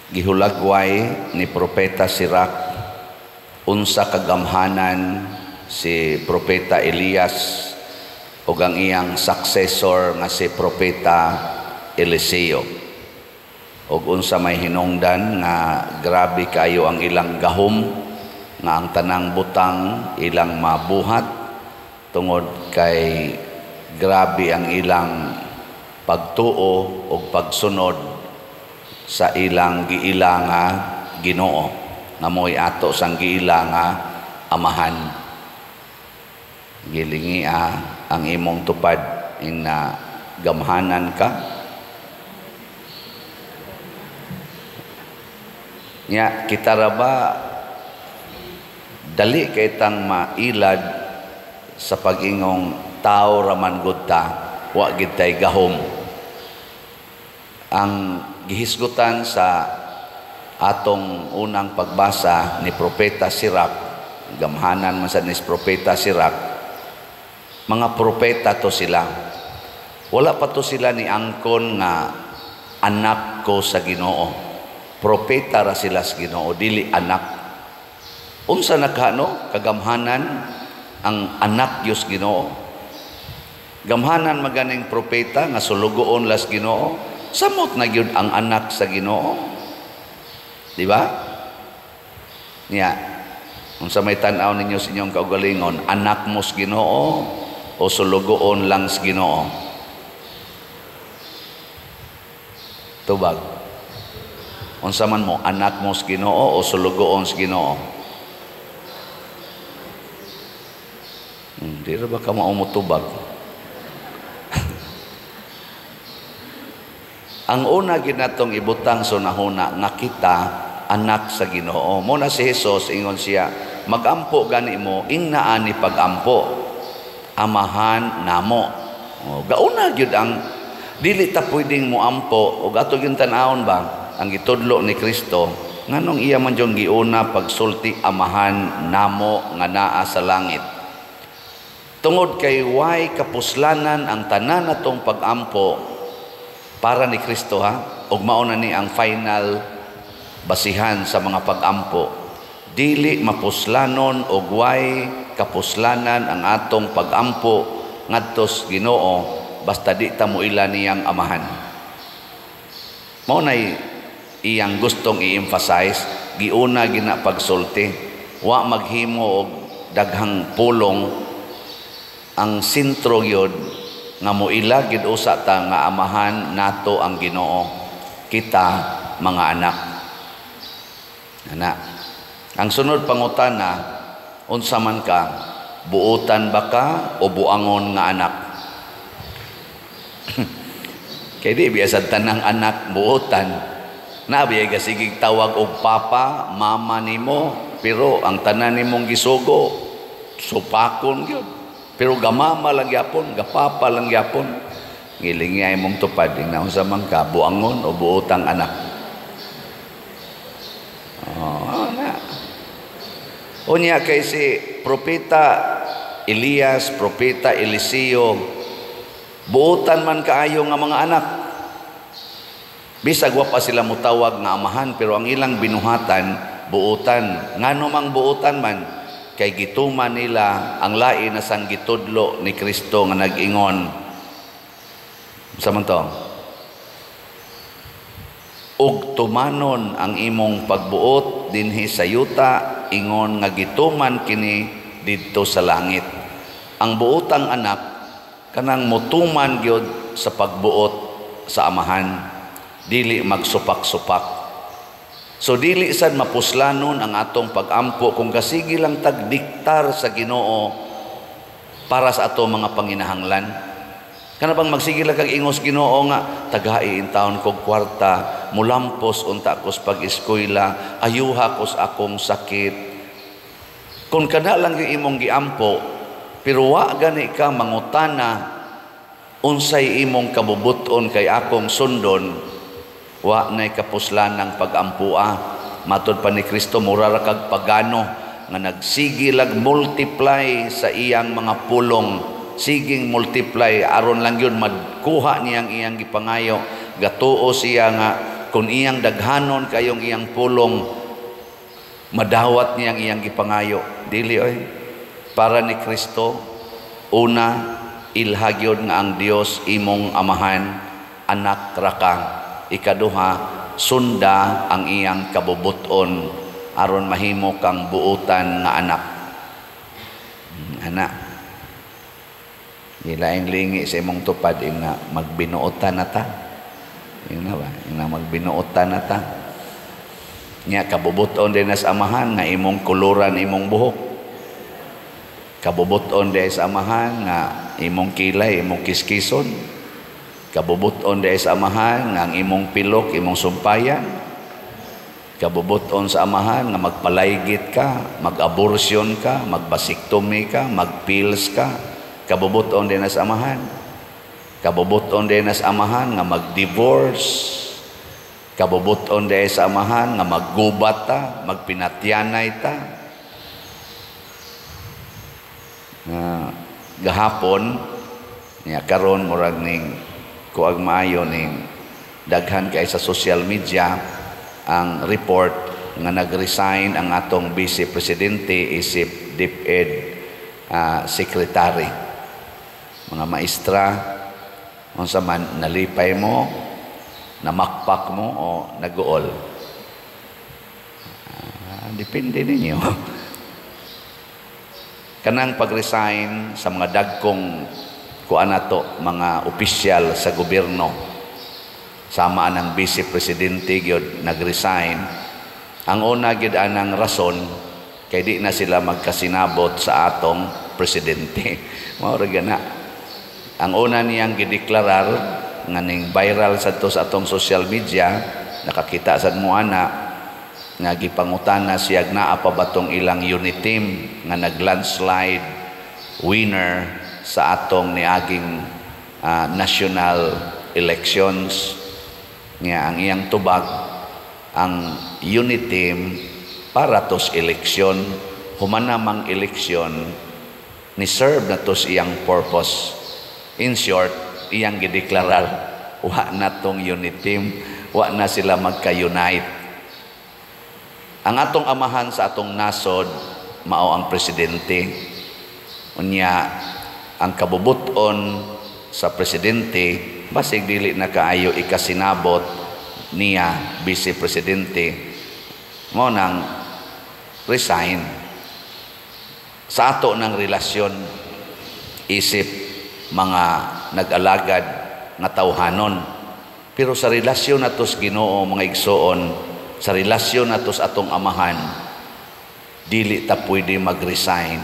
Gihulagway ni Propeta Sirach unsa kagamhanan si Propeta Elias ug ang iyang successor nga si Propeta Eliseo, ug unsa may hinungdan nga grabe kayo ang ilang gahom nga ang tanang butang ilang mabuhat tungod kay grabe ang ilang pagtuo ug pagsunod sa ilang giila nga Ginoo nga mo'y ato sang giila nga Amahan. Gilingia ang imong tupad ing na gamhanan ka. Nya kita ra ba dali kay tang mailad sa pag-ingong tao raman gud ta, wa gid tay gahom. Ang gihisgutan sa atong unang pagbasa ni Propeta Sirach, gamhanan man sad ni Propeta Sirach, mga propeta to sila. Wala pa to sila ni angkon nga anak ko sa Ginoo. Propeta ra sila sa Ginoo, dili anak. Unsa na ka no kagamhanan ang anak Dios Ginoo? Gamhanan maganing propeta nga sulugoon las Ginoo, samot na gyud ang anak sa Ginoo. Di ba? Niya, unsa may tan-aw ninyo sa inyong kaugalingon, anak mo sa Ginoo o sulugoon lang sa Ginoo? Tubag. Unsa man mo, anak mo sa Ginoo o sulugoon sa Ginoo? Di ra ba ka maumutubag? Ang una ginatong ibutang sunahuna nga kita anak sa Ginoo. Muna si Jesus ingon siya, magampo gani mo ingna ani pagampo, Amahan namo. O, gauna gyud ang dili ta pwedeng moampo og ato gyud tan-awon ba ang gitudlo ni Kristo nganong iya man jung giuna pagsulti Amahan namo nga naa sa langit. Tungod kay way kapuslanan ang tanan natong pagampo para ni Kristo ha, ug mao na ni ang final basihan sa mga pagampo. Dili mapuslanon og way kapuslanan ang atong pagampo ngadto sa Ginoo basta di ta moila niyang Amahan. Mao nay iyang gustong i-emphasize, giuna gina pagsulti, wa maghimo og daghang pulong. Ang sentro gyud nga moila gyud usa ta nga Amahan nato ang Ginoo, kita mga anak. Ana. Ang sunod pangutana, unsa man ka, buotan ba ka o buangon nga anak? Kay di biasad tanang anak buotan. Nabi ay gasigig tawag og papa, mama nimo, pero ang tanan nimong gisugo supakon gyud. Pero gamama lang gyapon, gapapa lang gyapon. Ngilingi ay mong tupad, ing unsa man ka, buangon o buotang anak. Oh, na. Unya kay si Propeta Elias, Propeta Eliseo, buotan man kaayo nga mga anak. Bisag wa pa sila mutawag nga amahan, pero ang ilang binuhatan, buotan. Ngano mang buotan man, kay gituman nila ang lain na sang gitudlo ni Kristo nga nag-ingon. Unsa man to? Ug tumanon ang imong pagbuot dinhi sa yuta, ingon nga gituman kini didto sa langit. Ang buotang anak kanang motuman gyud sa pagbuot sa amahan, dili magsupak-supak. So dili sad mapuslanon ang atong pagampo kung kasigi lang tagdiktar sa Ginoo para sa ato mga panginahanglan. Kana bang magsige lang kag ingos Ginoo nga tagai intawon kog kwarta, mulampos unta kos pag-eskwela, ayuha kos akong sakit. Kung kana lang yung imong giampo, pero wa gani ka mangutana unsay imong kabubuton kay akong sundon, wa nay kapuslan ng pag-ampua. Matod pa ni Kristo, mura ra kag pagano nga nagsige lag multiply sa iyang mga pulong. Siging multiply aron lang yun madkuha niyang iyang gipangayo. Gatuo siya nga Kung iyang daghanon kayong iyang pulong, madawat niyang iyang gipangayo. Dili oy. Para ni Kristo, una, ilha gyud nga ang Dios imong amahan, anak ra ka. Ikaduha, sunda ang iyang kabubuton aron mahimo kang buutan nga anak. Anak. Ilaing lingi sa imong tupad nga magbinuotan na ta. Ingna ba? Ingna magbinuotan na ta. Nya kabubuton din sa amahan nga imong kuluran imong buhok. Kabubuton din sa amahan nga imong kilay, imong kiskison. Kabubuton din sa amahan nga ang imong pilok, imong sumpayan. Kabubuton sa amahan nga magpalaygit ka, mag-abortion ka, mag-vasectomy ka, mag-pills ka. Kabubuton din sa amahan. Kabubuton din sa amahan nga mag-divorce. Kabubuton din sa amahan nga maggubat ta, magpinatyanay ta. Gahapon niya karon murag ning kuag maayo ning daghan kay sa social media ang report nga nag-resign ang atong vice presidente isip DepEd secretary. Mga maestra, unsa man nalipay mo, namakpak mo o naguol? Depende ninyo. Kanang pag-resign sa mga dagkong kuan nato, mga opisyal sa gobyerno, sama anang vice presidente gyud nag-resign. Ang una gyud anang rason kay di na sila magkasinabot sa atong presidente. Mao ra gana. Ang una niyang gideklarar nga ning viral sadto sa atong social media, nakakita sad mo ana nga gipangutana siya naa pa ba tong ilang unit team nga nag-landslide winner sa atong niaging national elections. Nga ang iyang tubag, ang unit team para tos eleksyon, human namang eleksyon ni serve na tos iyang purpose. In short, iyang gideklarar wa na tong unit team, wa na sila magka-unite. Ang atong amahan sa atong nasod mao ang presidente. Unya ang kabubuton sa presidente basig dili na kaayo ikasinabot niya vice presidente, mao nang resign. Sa ato ng relasyon isip mga nag-alagad nga tawhanon, pero sa relasyon nato sa Ginoo, mga igsoon, sa relasyon nato sa atong amahan, dili ta pwede mag-resign.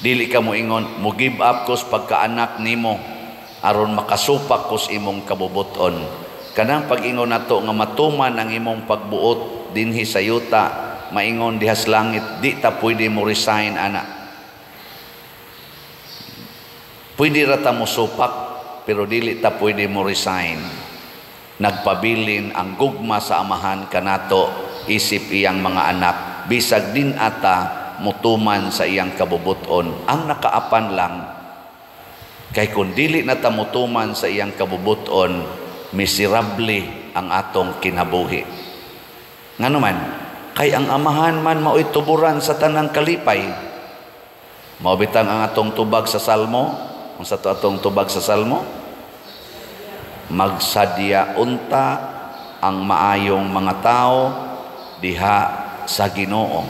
Dili ka mo ingon mo give up ko sa pagkaanak nimo aron makasupak ko sa imong kabubuton. Kanang pag-ingon nato nga matuman ang imong pagbuot dinhi sa yuta, maingon diha sa langit, di ta pwede mo resign ana. Pwede ra ta mo supak, pero dili ta pwede mo resign. Nagpabilin ang gugma sa amahan kanato isip iyang mga anak, bisag din ata mutuman sa iyang kabubuton. Ang nakaapan lang kay kun dili na ta mutuman sa iyang kabubuton, miserable ang atong kinabuhi. Ngano man, kay ang amahan man mao'y tuburan sa tanang kalipay. Mao bitang ang atong tubag sa Salmo. Unsa to atong tubag sa Salmo? Magsadya unta ang maayong mga tao diha sa Ginoo.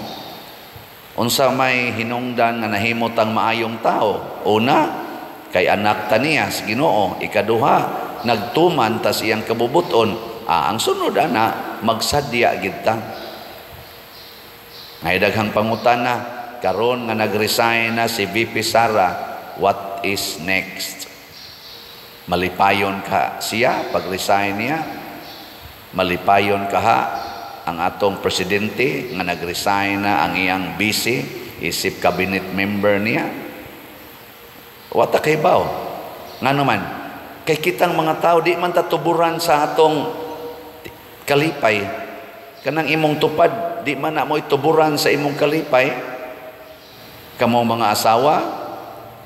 Unsa may hinungdan nga nahimot ang maayong tao? Una, kay anak ta niya sa Ginoo. Ikaduha, nagtuman ta sa iyang kabubuton. Ang sunod ana, magsadya gid ta. Ngay daghang pangutana karon nga nag-resign na si VP Sara, what is next? Malipayon ka siya pag-resign niya? Malipayon ka ha ang atong presidente nga nag-resign na ang iyang vice isip cabinet member niya? Wata kay baw. Ngano man, kay kitang mga tao di man tatuburan sa atong kalipay. Kanang imong tupad di man na mo'y tuburan sa imong kalipay. Kamo mga asawa,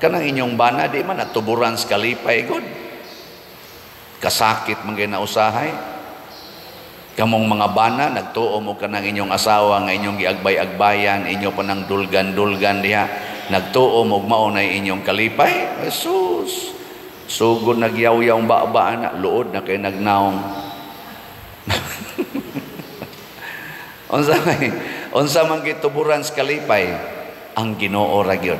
kanang inyong bana di man natuburan sa kalipay gud. Kasakit man gyud na usahay. Kamong mga bana, nagtuo mo kanang inyong asawa nga inyong giagbay-agbayan, inyo pa nang dulgan-dulgan diha, nagtuo mo mao na inyong kalipay. Jesus, sugod nagyaw-yaw ba-ba na, luod na kay nagnaong. Unsa man gituburan sa kalipay ang Ginoo ra gyud.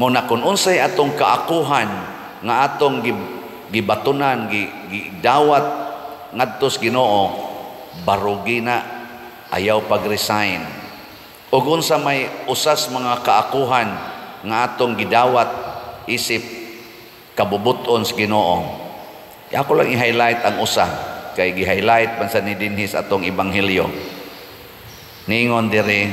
Mo na kun unsay atong kaakuhan nga atong gibatunan, gidawat ngadto sa Ginoo, barugi na, ayaw pag-resign. Ug unsa may usas mga kaakuhan nga atong gidawat isip kabubuton sa Ginoo. Ako lang i-highlight ang usa kay gi-highlight man sa ni dinhi sa atong ebanghelyo. Ningon diri,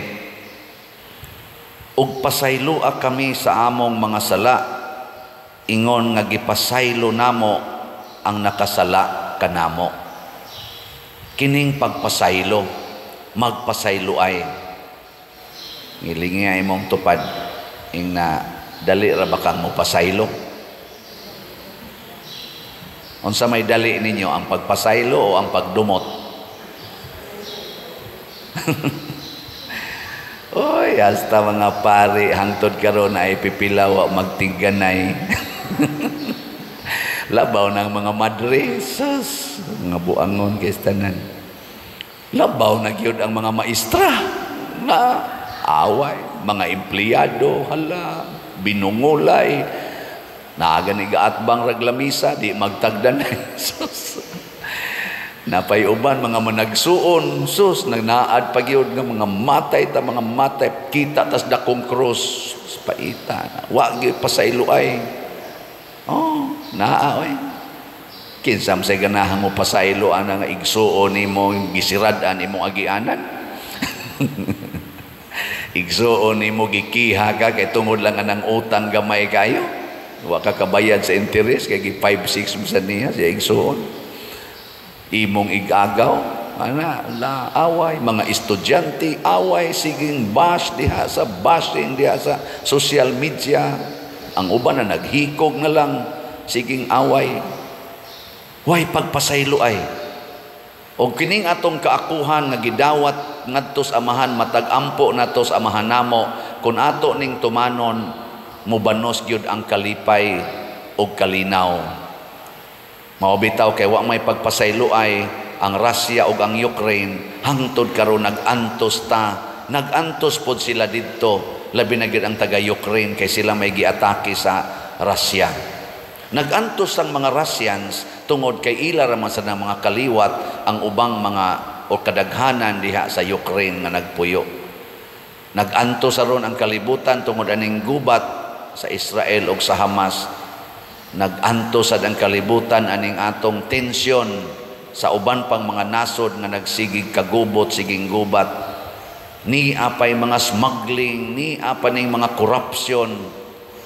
ug pasayloa kami sa among mga sala, ingon nga gipasaylo namo ang nakasala kanamo. Kining pagpasaylo, magpasaylo ay. Ngilingi ay mong tupad, ing na dali ra ba kang mopasaylo? Unsa may dali ninyo, ang pagpasaylo o ang pagdumot? Oy, hasta mga pari hangtod karon ay pipilaw magtigganay. Labaw ng mga madre, sus, mga buangon kay tanan. Labaw na gyud ang mga maestra na away, mga empleyado, hala, binungulay. Naaga ni gaatbang raglamisa, di magtagdanay. Sus. Napay uban mga managsuon, sus, nagnaad pa gyud nga mga matay ta, mga matay, kita tas dakong krus, paita. Wa gyud pasaylo ay. Oh, naa oy. Kinsa man say ganahan mo pasaylo ana nga igsuon nimo, gisirad-an imong agianan. Igsuon nimo gikiha ka kay tungod lang anang utang gamay kayo. Wa ka kabayad sa interest kay gi 5-6 mo sa niya siya igsuon. Imong igagaw ana la away, mga estudyante away, siging bash diha sa bashing diha sa social media. Ang uban na naghikog na lang, siging away. Way pagpasaylo ay. Og kining atong kaakuhan nga gidawat ngadto sa Amahan, matag ampo nato sa Amahan namo, kun ato ning tumanon, mobanos gyud ang kalipay og kalinaw. Mao bitaw kay wa may pagpasaylo ay ang Russia ug ang Ukraine hangtod karon nag-antos ta, nag-antos pod sila didto, labi na gyud ang taga Ukraine kay sila may giatake sa Russia. Nag-antos ang mga Russians tungod kay ila ra man sa mga kaliwat ang ubang mga o kadaghanan diha sa Ukraine nga nagpuyo. Nag-antos aron ang kalibutan tungod aning gubat sa Israel ug sa Hamas. Nag-antos sad ang kalibutan aning atong tensyon sa uban pang mga nasod nga nagsigig kagubot, siging gubat. Ni apay mga smuggling, ni apa ning mga corruption.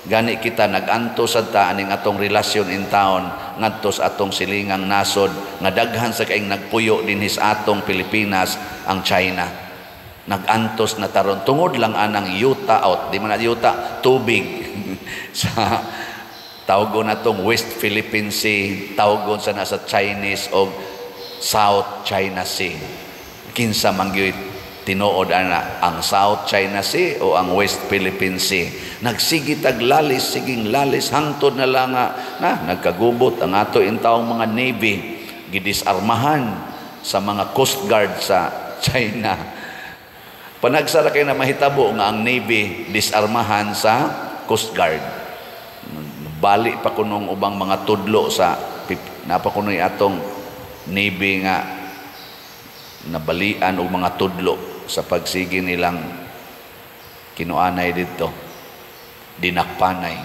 Gani kita nag-antos sad ta aning atong relasyon in town ngadto sa atong silingang nasod nga daghan sa kaing nagpuyo dinhi sa atong Pilipinas ang China. Nag-antos na taron tungod lang anang yuta out, di man na yuta, tubig sa tawgon natong West Philippine Sea, tawgon sa nasa Chinese og South China Sea. Kinsa man gyud tinuod ana, ang South China Sea o ang West Philippine Sea? Nagsige tag lalis, siging lalis hangtod na lang na nagkagubot ang ato intawong mga navy, gidisarmahan sa mga coast guard sa China. Panagsara kay na mahitabo nga ang navy disarmahan sa coast guard. Bali pa kunong ubang mga tudlo sa napa kunoy atong navy nga nabalian og mga tudlo sa pagsige nilang kinuanay didto, dinakpanay.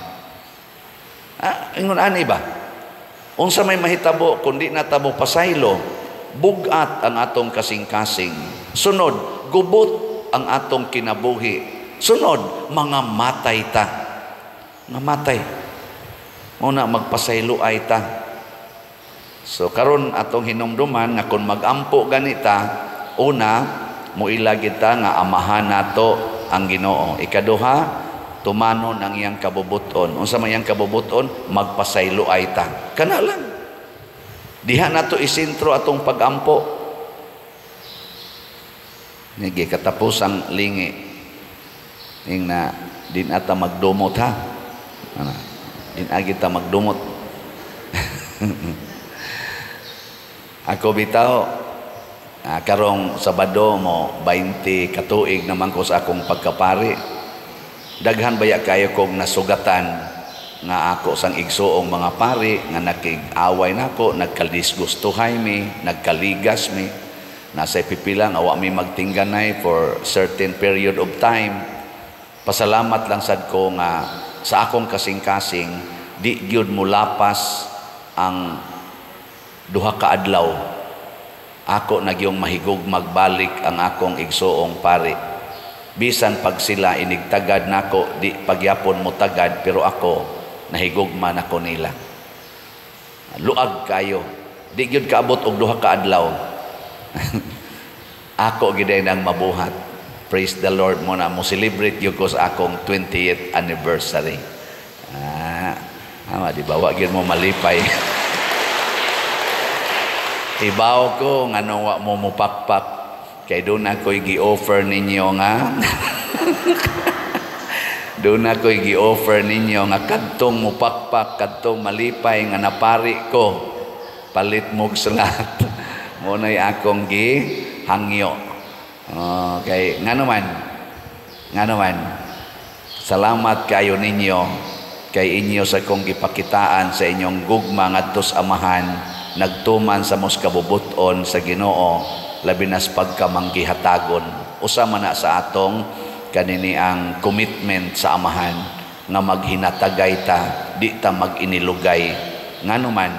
Ingon ani ba? Unsa may mahitabo kun di natabo pasaylo, bugat ang atong kasing-kasing. Sunod, gubot ang atong kinabuhi. Sunod, mga matay ta. Mga matay. Una, magpasaylo ay ta. So karon atong hinumduman nga kun magampo ganita, una, muila kita nga amahan nato ang Ginoo. Ikaduha, tumanon ang iyang kabubuton. Unsa man iyang kabubuton? Magpasaylo ay ta. Kana lang. Diha nato isentro atong pagampo. Nigi katapusang lingi. Ing na din ata magdumot ha. Ana, din agi ta magdumot. Ako bitaw karong Sabado mo 20 katuig naman ko sa akong pagkapari. Daghan baya kayo kog nasugatan nga ako sang igsuong mga pari nga nakig-away nako, nagkadisgustuhay mi, nagkaligas mi. Nasa pipila nga wa mi magtingganay for certain period of time. Pasalamat lang sad ko nga sa akong kasing-kasing di gyud mulapas ang 2 ka adlaw. Ako nagyong mahigog magbalik ang akong igsuong pari. Bisan pag sila inigtagad nako, di pagyapon mo tagad, pero ako nahigugma nako nila. Luag kayo. Di gyud kaabot og 2 ka adlaw. Ako gid nang mabuhat. Praise the Lord mo na mo celebrate gyud ko sa akong 20th anniversary. Di ba wa gyud mo malipay. Ibaw ko ngano wa mo mupakpak kay doon ako'y gi-offer ninyo nga doon ako'y gi-offer ninyo nga kadtong mupakpak, kadtong malipay nga napari ko, palit mog salat. Mo na'y akong gihangyo. Okay, ngano man, salamat kayo ninyo kay inyo sa kong gipakitaan sa inyong gugma ngadto sa Amahan, nagtuman sa mos kabubuton sa Ginoo, labi nas pagkamanggihatagon. Usa man na sa atong kanini ang commitment sa Amahan nga maghinatagay ta, di ta maginilugay. Ngano man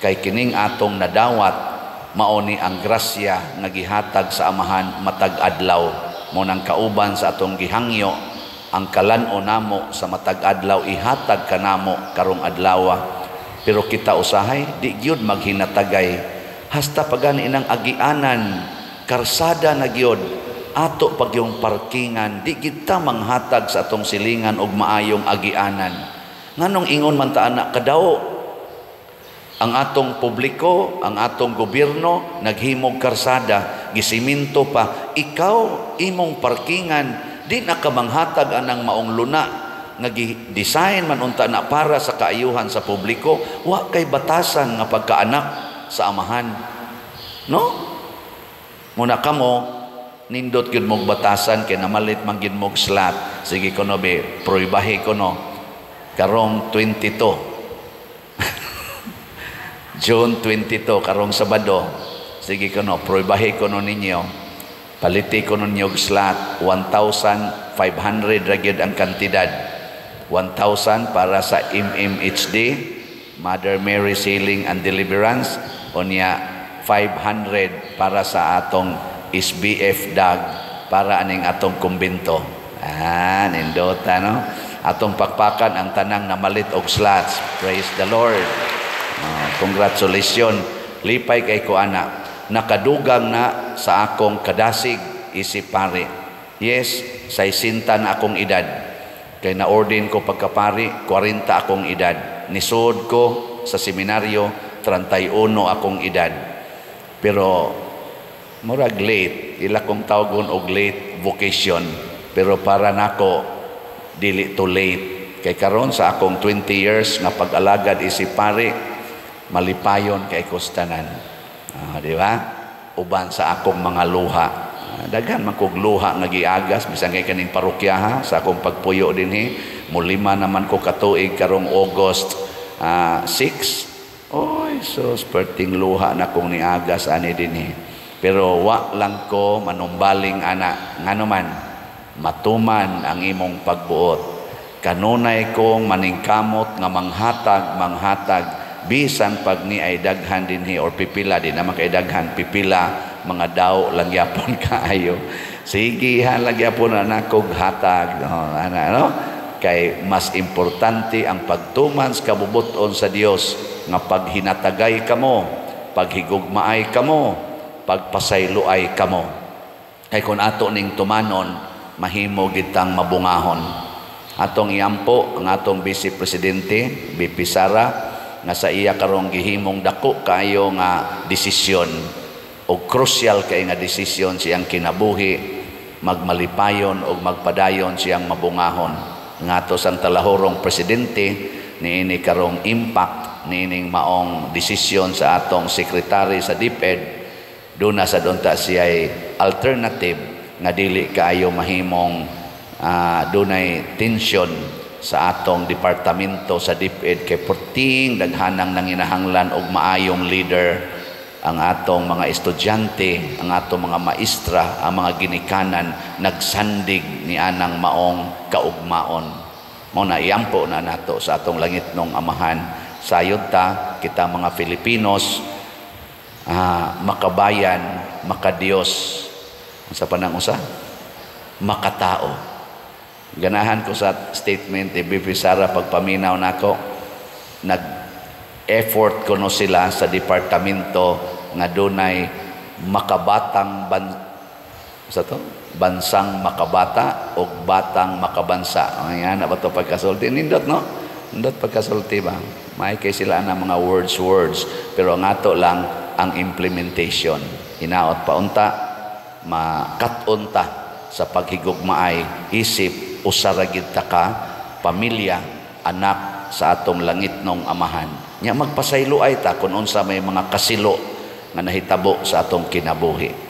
kay kining atong nadawat mao ni ang grasya nga gihatag sa Amahan matag adlaw. Mo nang kauban sa atong gihangyo ang kalan-o namo sa matag adlaw ihatag kanamo karong adlawa. Pero kita usahay di gyud maghinatagay hasta pagani inang agianan karsada na gyud ato pag yung parkingan, di kita manghatag sa atong silingan og maayong agianan. Nganong ingon man ta ana kadaw ang atong publiko, ang atong gobyerno naghimog karsada, gisiminto pa, ikaw imong parkingan di na ka manghatag anang maong luna nga gi-design man unta na para sa kaayuhan sa publiko, wa kay batasan nga pagkaanak sa Amahan. No? Muna kamo nindot gyud mog batasan kay namalit man gyud mog slot. Sige kuno be, proybahe kuno karong 22. June 22 karong Sabado. Sige kuno, proybahe kuno ninyo. Paliti kuno ninyo og slot 1,500 ra gyud ang kantidad. 1,000 para sa MMHD, Mother Mary Healing and Deliverance, unya 500 para sa atong SBF DAG para aning atong kumbento. Nindota no. Atong pakpakan ang tanang namalit og slots. Praise the Lord. Congratulations. Lipay kay ko ana. Nakadugang na sa akong kadasig isip pare. Yes, 60 na akong edad. Kay na-ordain ko pagkapari, 40 akong edad. Nisod ko sa seminaryo, 31 akong edad. Pero murag late, ila kong tawgon og late vocation. Pero para nako dili too late. Kay karon sa akong 20 years nga pag-alagad isip pare, malipayon kay kustanan. Di ba? Uban sa akong mga luha. Daghan man kog luha nga giagas bisan kay kaning parokya ha, sa akong pagpuyo dinhi. Mulima naman ko katuig karong August 6. Oy, sus, perting luha na kong niagas ani dinhi. Pero wa lang ko manumbaling ana, ngano man matuman ang imong pagbuot. Kanunay kong maningkamot nga manghatag bisan pag ni ay daghan dinhi or pipila di naman kay daghan, pipila mga daw lang gyapon kaayo. Sige ha, lang gyapon na nakog hatag, no, ana, no? Kay mas importante ang pagtuman sa kabubuton sa Dios nga paghinatagay kamo, paghigugmaay kamo, pagpasayloay kamo. Kay kun ato ning tumanon, mahimo gitang mabungahon. Atong iampo ang atong Vice Presidente BP Sara nga sa iya karong gihimong dako kaayo nga desisyon Og crucial kay nga desisyon siyang kinabuhi, magmalipayon og magpadayon siyang mabungahon. Ngadto sang talahurong presidente, niini karong impact niining maong desisyon sa atong sekretary sa DepEd, duna sa unta siya alternative nga dili kaayo mahimong dunay tension sa atong departamento sa DepEd, kay perting daghanang nanginahanglan og maayong leader ang atong mga estudyante, ang atong mga maestra, ang mga ginikanan nagsandig ni anang maong kaugmaon. Mao na iampo na nato sa atong langitnong Amahan. Sayod ta kita mga Filipinos, makabayan, makadiyos. Sa panang usa, makatao. Ganahan ko sa statement ni VP Sara pagpaminaw nako, nag effort kuno sila sa departamento nga dunay makabatang ban sa to bansang makabata o batang makabansa. Ayan na ba to pagkasulti? Nindot, no? Nindot pagkasulti ba? May kay sila na mga words words, pero ang ato lang ang implementation. Hinaot paunta makat-on ta sa paghigugmaay isip usa ra gid ta ka pamilya, anak sa atong langitnong Amahan. Nya magpasaylo ay ta kung unsa may mga kasilo nga nahitabo sa atong kinabuhi.